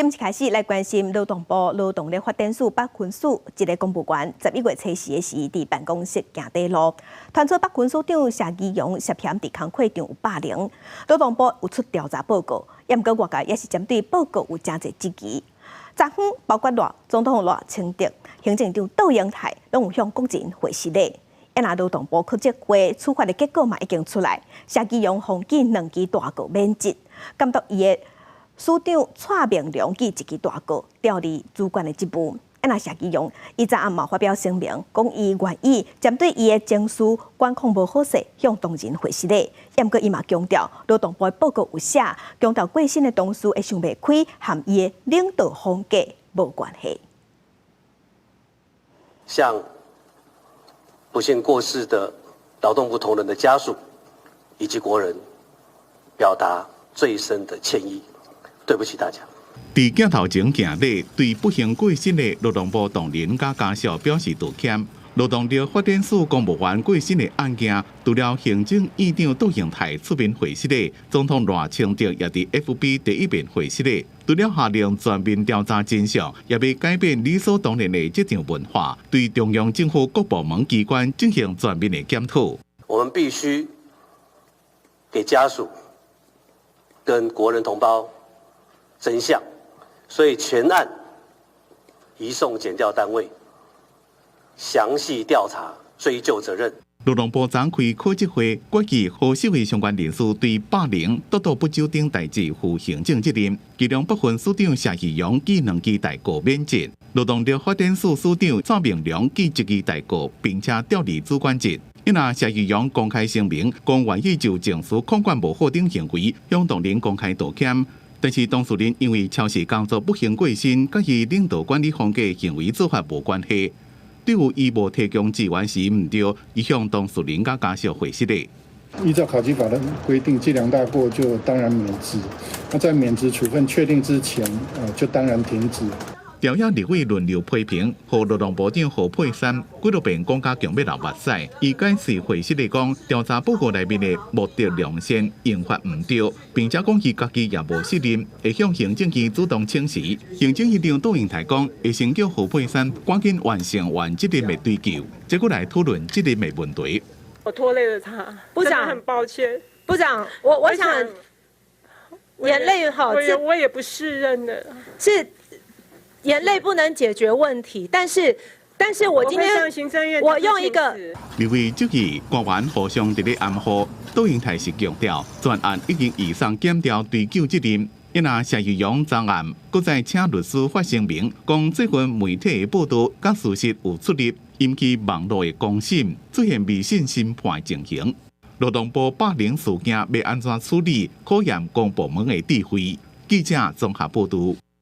今日開始來關心勞動部勞動力發展署北區署一个公務員，11月初四的時，佇辦公室行短路，傳出北區署長謝宜容涉嫌佇工課場有霸凌。勞動部有出調查報告，也毋過外界也是針對報告有誠濟質疑。昨昏包括賴總統賴清德、行政長卓榮泰，攏有向國人回失禮。啊若勞動部考績會處罰的結果嘛已經出來，謝宜容予記兩支大過免職，監督伊的署長蔡明良記一支大過，調離主管的職務。啊若謝宜容伊昨暗嘛發表聲明，講伊願意針對伊的情緒管控無好勢，向同仁回失禮。毋過伊嘛強調，勞動部的報告有寫，強調過身的同事會想袂開，和伊的領導風格無關係。向不幸過世的勞動部同仁的家屬以及國人，表達最深的歉意。對不起大家。佇鏡頭前行禮，對不幸過身的勞動部同仁佮家屬表示道歉。勞動力發展署公務員過身的案件，除了行政院長卓榮泰出面回失禮，總統賴清德也佇 FB 第一面回失禮。除了下令全面調查真相，也欲改變理所當然的職場文化，對中央政府各部門機關進行全面的檢討。我們必須給家屬跟國人同胞真相，所以全案移送檢調單位詳細調查，追究責任。勞動部昨開考績會，決議予社會相關人士對霸凌、督導不周等代誌負行政責任。其中北分署長謝宜容記兩支大過免職，勞動力發展署署長蔡明良記一支大過，並且調離主管職。因為謝宜容公開聲明，講願意就情緒控管無好等行為向同仁公開道歉。但是當事人因為超時工作不幸過身，佮伊領導管理風格行為做法無關係。對於伊無提供資源是毋對，伊向當事人佮家屬回失禮。依照考績法的規定，記兩大過就當然免職。那在免職處分確定之前，就當然停職。朝野立委輪流批評，予勞動部長何佩珊幾落遍講甲強欲流目屎。伊解釋回失禮講，調查報告內面的目的良善用法毋對，並且講伊家己也無責任，會向行政院主動請辭。行政院長卓榮泰講，會先叫何佩珊趕緊完成原責任的追究，再閣來討論責任的問題。我拖累了他，部長很抱歉。部長，我想眼淚好，我也不適任的，是。眼淚不能解決問題，但是我今天我用一個立委質疑官員互相佇咧暗號，卓榮泰是強調，全案已經移送檢調追究責任。因若謝宜容昨暗，閣再請律師發聲明，講這份媒體的報道佮事實有出入，引起網路的公審，出現迷信審判情形。勞動部霸凌事件欲按怎處理，考驗公部門的智慧。記者綜合報道。